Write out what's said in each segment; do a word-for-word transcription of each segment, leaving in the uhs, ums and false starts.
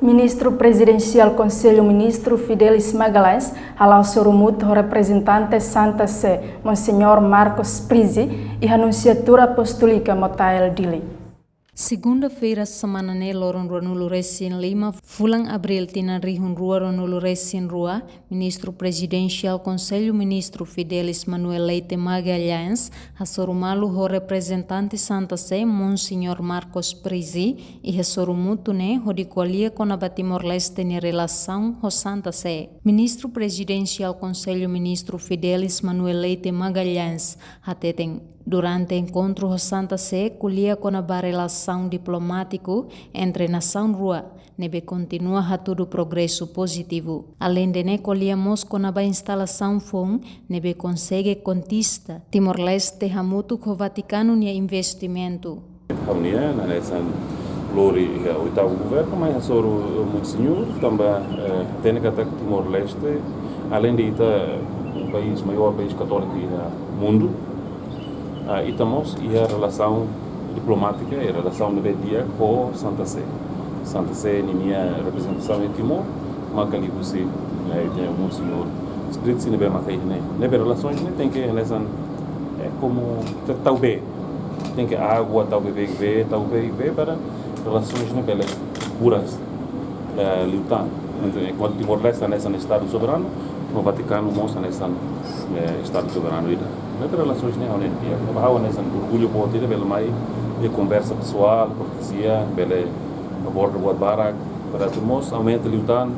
Ministru Prezidensiál Konsellu Ministru Fidelis Magalhães hala'o sorumutu ho reprezentante Santa Sé, Monseñór Marcos Prizzi, iha Nunsiatura Apostólika Motael, Dili. Segunda-feira semana ne'e, loron ruanulu resin lima fulan Abríl tinan rihun rua ruanulu resin rua, Ministru Prezidensiál Konsellu Ministru Fidelis Manuel Leite Magalhães hasoru malu ho reprezentante Santa Sé, Monseñór Marcos Prizzi, iha sorumutu ne'e hodi ko'alia kona-ba Timor-Leste nia relasaun ho Santa Sé. Ministru Prezidensiál Konsellu Ministru Fidelis Manuel Leite Magalhães hateten, durante enkontru ho Santa Sé ko'alia kona-ba relasaun diplomátiku entre nasaun rua, ne'ebé kontinua hatudu progresu pozitivu. Aleinde ne'e, ko'alia mós kona-ba instalasaun foun ne'ebé konsege konkista Timor-Leste hamutuk ho Vatikanu nia investimentu. Ha'u-nian hanesan lori iha oitavu governu, mai hasoru Monseñór, tanba, eh, hatene katak Timor-Leste, aleinde ita país, maiór país katóliku iha mundu, ah, ita mós iha relasaun diplomátika, iha relasaun ne'ebé di'ak ho Santa Sé. Santa Sé ninia reprezentasaun iha Timor maka liuhusi, eh, ita-nia Monseñór Prizzi ne'ebé maka iha ne'e. Ne'ebé relasaun ne'e tenke hanesan, eh, komu te-, tau bee. Tenke água, tau bee, bee, tau bee, bee para relasaun ne'e bele buras, eh, liután. Entaun, enkuantu Timor-Leste hanesan Estadu soberanu, no Vatikanu mós hanesan, eh, Estadu soberanu ida. Ne'ebé relasaun ne'e ha'u-nian di'ak. Ha'u hanesan orgullu boot ida bele mai, iha konversa pesoál, kortezia, bele aborda buat barak, para atu mós aumenta liután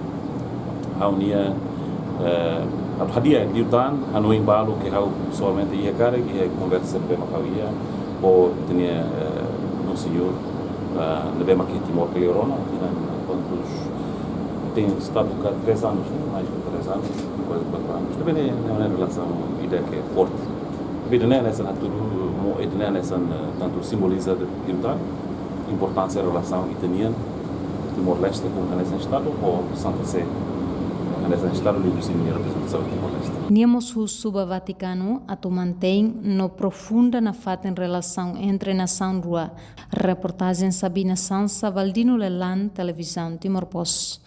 ha'u-nian, eh, atu hadi'a liután hanoin balu ke ha'u pesoalmente iha karik, iha konversa ne'ebé mak ha'u iha ho ita-nia, eh, Monseñór, eh, ne'ebé mak iha Timor kleur ona, tinan kuantus, tem estadu ka três anos, ne'e? Mais de três anos, quase quatro anos. Ne'ebé ne'e, ne'e, ne'e relasaun ida ke forte. Ne'ebé ida-ne'e hanesan hatudu, mo, ida-ne'e hanesan, eh, tantu simboliza liután importánsia relasaun ita-nian Timor-Leste komu hanesan Estadu ho Santa Sé hanesan Estadu liuhusi ninia reprezentasaun Timor-Leste. Nia mós husu ba Vatikanu atu mantein no aprofunda nafatin relasaun entre nasaun rua. Reportajen Sabina Sansa, Valdino Lelan, Televizaun Timor Post.